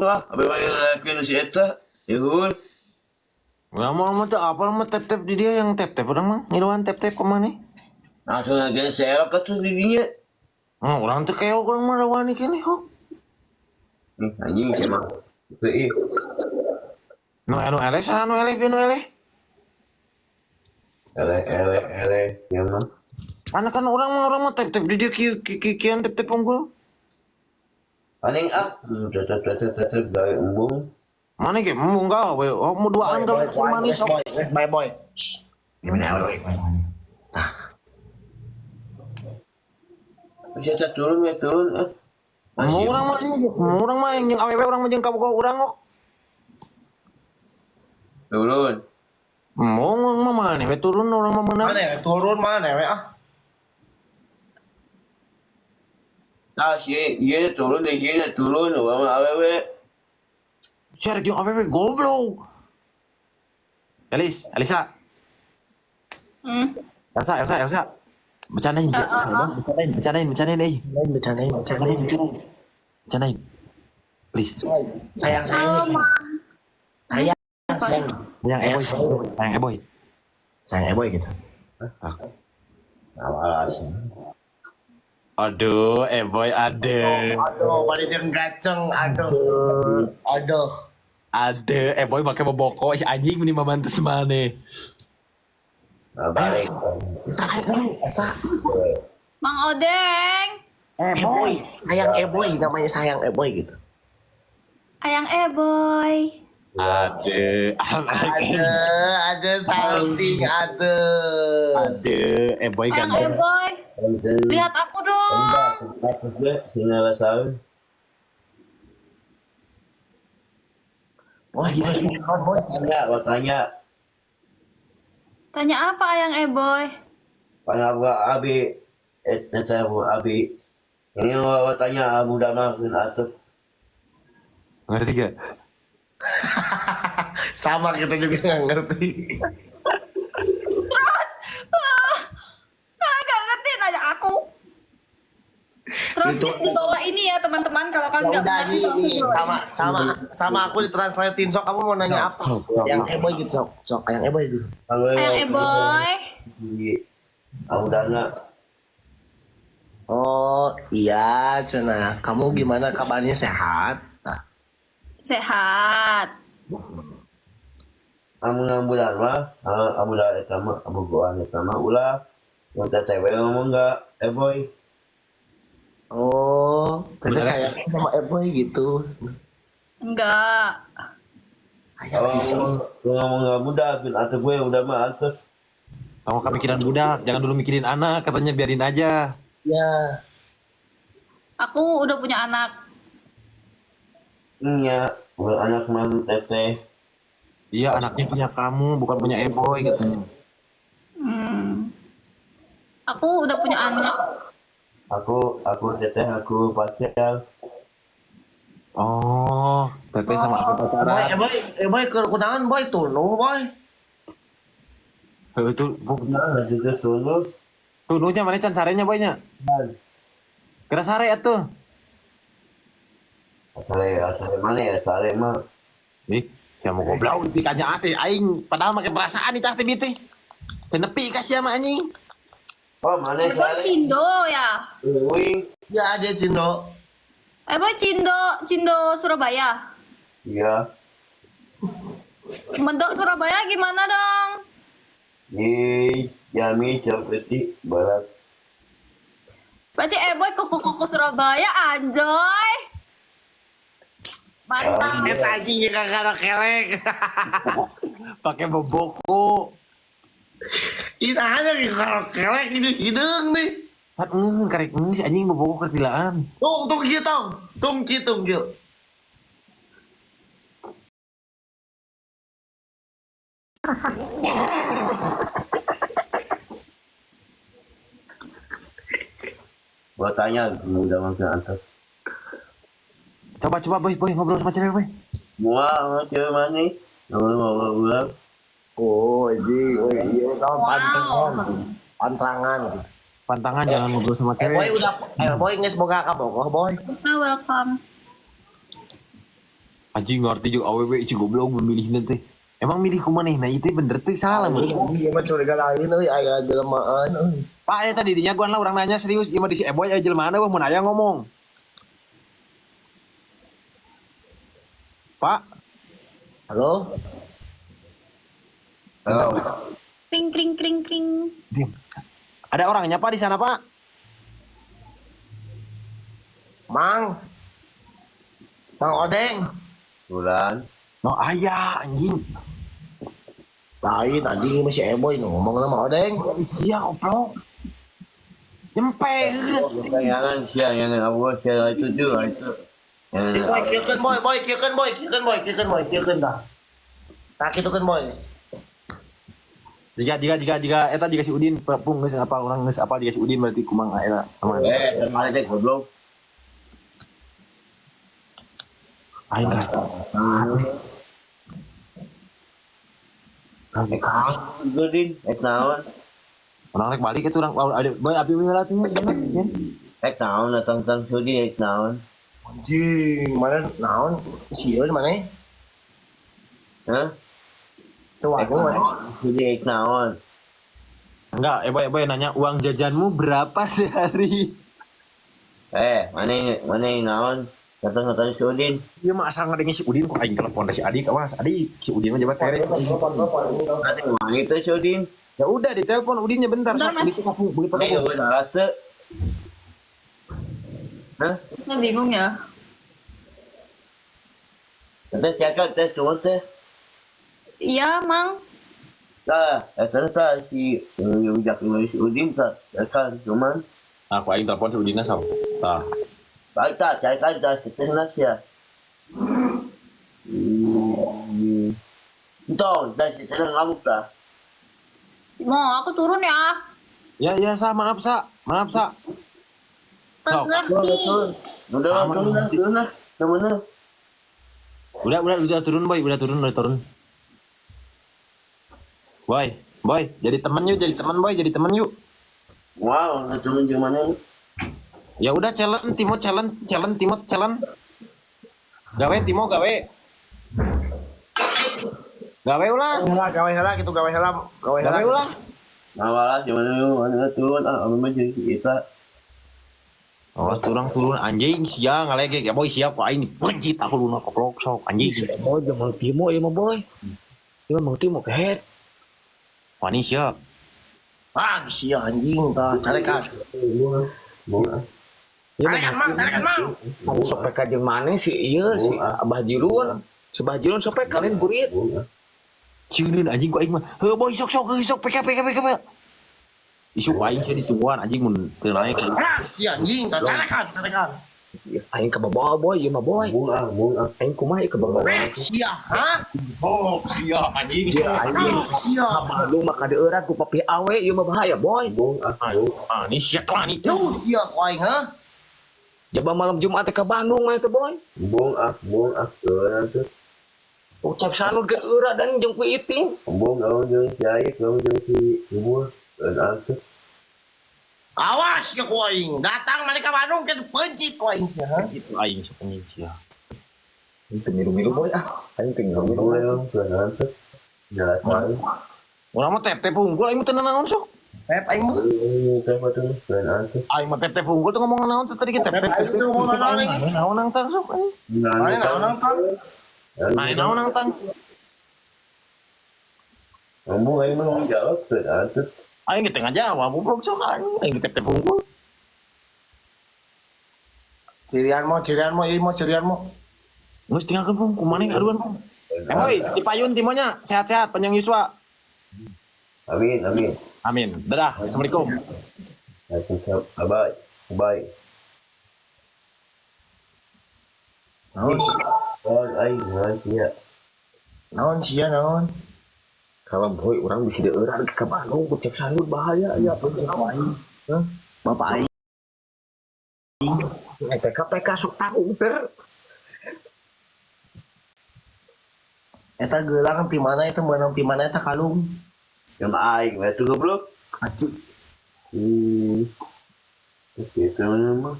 Ah, abi mah ngelakuin si eta. Ihun. Urang mah teu apa mah tap-tap di dia yang tap-tap urang mah ngiluan tap-tap ke mana? Langsung ngageun serok atuh di dinya. Urang teu keok urang mah rawani keneh hok. Ih, anjing sia mah. Teu ih. Nu anu eleh saha nu eleh nu eleh? Eleh eleh eleh sia mah. Karena kan urang mah tap-tap di dia kieu kieu kieu tap-tap unggul. Paling ah, tetep tetep tetep gawe embung. Mana ge embung gawe, oh mau duaan gawe manis sok. Boy, wes bye boy. Shh. Gimana boy? Bisa eta turun we turun ah. Mau urang mah yang awewe urang mah jeung kabogoh urang kok. Turun. Mau urang mah mana we turun urang mah meunang. Mana ya? Turun mana ya? Ah. Tah si ieu turun deui ieu turun urang mah awewe. Sia jeung awewe goblok. Elis, Elisa. Elsa, Elsa, Elsa. Bercandain, bercandain, bercandain, bercandain, eh. Bercandain, bercandain. Bercandain. Please. Sayang, sayang. Halo, Mang. Sayang, sayang. Yang Eboy, yang Eboy. Sayang Eboy gitu. Awas. Aduh, Eboy ada. Aduh, balik yang gaceng, aduh. Aduh. Ada, Eboy pakai boboko si anjing meni membantu semane. Balik. Elsa, Mang Odeng. Eboy. Sayang Eboy, namanya sayang Eboy gitu. Ayang Eboy. Ada, Ada, ada salting, ada. ada, Eboy Ayang ganteng. Eboy. Lihat aku dong. Boy, boy, boy. Tanya, mau tanya. Tanya apa Ayang Eboy? Pangawa abi, eh, bu abi. Ini mau tanya Abu Dama bin Atuf. Ngerti gak? Sama kita juga nggak ngerti. Terus, nggak ngerti tanya aku. Translate di bawah ini ya teman-teman kalau kalian Ya nggak udah mengerti nih, langsung nih di bawah sama ini. sama sama aku ditranslatein sok kamu mau nanya apa? Yang Eboy gitu sok, sok yang Eboy dulu. Ayang Eboy. Abu Dana. Oh iya Cena, kamu gimana kabarnya sehat? Nah, Sehat. Amu Abu Dana, Abu Dana sama Abu Goan sama ulah. Mau cewek ngomong enggak, eh boy. oh, ternyata Bener. sayang sama Eboy gitu. Enggak. Ayang Kalau gitu. ngomong nggak muda, bin Atuf gue udah mah Atuf. Tong kepikiran budak, jangan dulu mikirin anak, katanya biarin aja. Ya, Aku udah punya anak. Iya, bukan anak mam teteh. Iya, anaknya punya kamu, bukan punya Eboy katanya. Aku udah punya anak. Aku teteh, aku pacar. Oh, Teteh sama aku Boy, pacaran. Eboy, Eboy ke kunangan boy tunuh boy. Heuh, itu Nah, itu dulu. tunuhnya mana can sarenya boynya? Kira sare atuh. Sare, sare mana ya? Sare mah. Ih, sia mau goblok dikanya ate aing padahal make perasaan itah teh teh. Teu nepi ka sia mah anjing. Oh, mana Eboy sare? Cindo ya. Wih. Ya ada Cindo. Eboy Cindo, Cindo Surabaya. Iya. Mendok Surabaya gimana dong? Di Jami Campeti Barat. Berarti Eboy kuku-kuku Surabaya anjoy. Mantap. Eh anjing ya kakak kelek. Pakai boboko. Ini aja kakak kelek ini hidung nih. Pat ngeun karek ngeun si anjing boboko kertilaan. Tung tung kieu tong. Tung kieu tung kieu. Gua tanya udah makan antar. Coba coba boy boy ngobrol sama cewek boy. Mua sama cewek mana? Ngobrol ngobrol. Oh, anjing, oh iya, no, pantangan. Pantangan gitu. Pantangan jangan ngobrol sama Eh boy cewek. udah, eh boy geus boga ka bogoh boy. Welcome. Anjing ngerti juga awewe si goblok memilih nanti. Emang milih kumanehna ieu teh bener teh salah mun. Iya mah curiga lain euy aya jelemaan euy. Pak ya tadi dinya guan lah urang nanya serius ieu mah di si Eboy aya jelema wah mun aya ngomong. Pak, Halo? Halo. Kring kring kring kring. diam. Ada orangnya Pak di sana Pak? Mang. Mang Odeng. Bulan. No aya anjing. Lain anjing ini masih Eboy nu ngomong sama Odeng. Iya goblok. Nyempe geus. Jangan sia, jangan apa sia itu juga itu. Si boy kieukeun boy, boy kieukeun boy, kieukeun boy, kieukeun boy, kieukeun tah. Tah kitukeun boy. Jika jika jika jika eta jika si Udin pung geus apal urang geus apal jika si Udin berarti kumang eta aman. Eh, kemarin teh goblok. Aing kan. Gudin, eh naon? Urang rek balik itu urang ada boy abi we lah tuh nya sieun. Eh naon datang tang sudi eh naon? Anjing, mana naon sieun mana? Hah? Tuh aku mana? Sudi eh naon? Enggak, Eboy nanya uang jajanmu berapa sehari? Eh, mana mana naon? Datang datang sudin. Iya mah asal ngadengin si Udin kok aing telepon si Adik, awas Adik, si Udin mah jabat tere. Nanti mana itu sudin? Ya udah ditelepon Udinnya bentar, Bentar, sok Mas. beli kapung, beli Ini kapung. gue salah tuh. Hah? Saya bingung ya. Teh cakap teh cuma teh. Iya, Mang. Tah, eh ternyata si ujak si Udin tak cakap cuman. Aku aing telepon si Udinna sok. Tah. Baik tak, cakap tak setengah sia. Entah, dah setengah ngamuk tak. Mau aku turun ya. Ya ya sa, maaf sa. Maaf sa. Sok. Ngerti. Udah lah, turun lah, turun lah. Temen lah. Udah turun boy, udah turun, udah turun. Boy, boy, jadi teman yuk, jadi teman boy, jadi teman yuk. Wow, udah turun gimana? Ya udah challenge Timo challenge, challenge Timo challenge. Gawe Timo gawe. Gawe ulah. Heula gawe heula gitu gawe heula, gawe heula. Gawe ulah. Nah, gimana lu? Mana turun ah, apa macam kita. Awas turun turun anjing sia ngalegek ya boy siap aing dipencit aku luna koplok sok anjing. Si Boy jeung Mang Timo ieu mah boy. Ieu mah Mang Timo kehet. Wani siap. Ah, sia anjing tah carekan. Ieu mah Carekan Mang, carekan Mang. Mang sok PK jeung maneh si ieu si Abah Jirun. Si Abah Jirun sok PK lain burit. Ciunin anjing ku aing mah. Heuh boy sok sok heuh, sok PK PK PK PK. Isu aing sia ditungguan anjing mun teu naik. Ah, sia anjing tah carekan, carekan. Aing kababawa boy ieu mah boy. Aing kumaha ieu kababawa. Eh, sia, hah? Oh sia anjing. Dia aing Ah, sia. Bandung mah kadeueuran ku papi awe ieu mah bahaya boy. Ah ini sia tuh ini. Tuh sia ku aing, hah? Jaba malam Jumat teh ka Bandung mah teh boy. Bung ah, bung ah, turun tuh. Ucap sanur ke eura dan jeung ku iting. Bung, kamu jeung si Ayik, kamu jeung si Ibu, turun tuh. Awas ya ku aing. Datang mana ka Bandung ke pencit ku aing sia. hah? Gitu aing sok anjing sia. Aing teu milu-milu boy ah. Aing teu milu-milu. Bung, emang turun tuh. Jelas banget. Urang mah tep-tep unggul aing mah teu nanaon sok. Pep aing mah. Ini siapa tuh? Turun tuh. Aing mah tep-tep unggul tuh ngomong naon tuh tadi ge tep-tep. Aing tuh ngomong naon aing. Naon nang tang sok anjing. Mana naon nang tang? Mana naon nang tang. Ngomong aing mah ngomong jawab turun tuh. Aing ge teu ngajawab goblok sok aing. Aing ge tep-tep unggul. Cirian mo, cirian mo, ieu mo, cirian mo. Geus tinggalkeun pung kumaha aduan pung. Eh boy, dipayun Timonya sehat-sehat panjang yuswa. Amin, amin. Amin. Dadah. Assalamualaikum. Waalaikumsalam. Bye. Bye. Naon? Oh, aing naon sia. Naon sia naon? Kalau boy urang bisa deueuran ke Bandung ucap sanur bahaya ya. Bapak aing. Hah? Bapak aing. Eh PK PK sok tahu ter. Eta gelang ti mana itu meunang ti mana eta kalung? Yang aing we tuh goblok. Anjing. Gitu mah.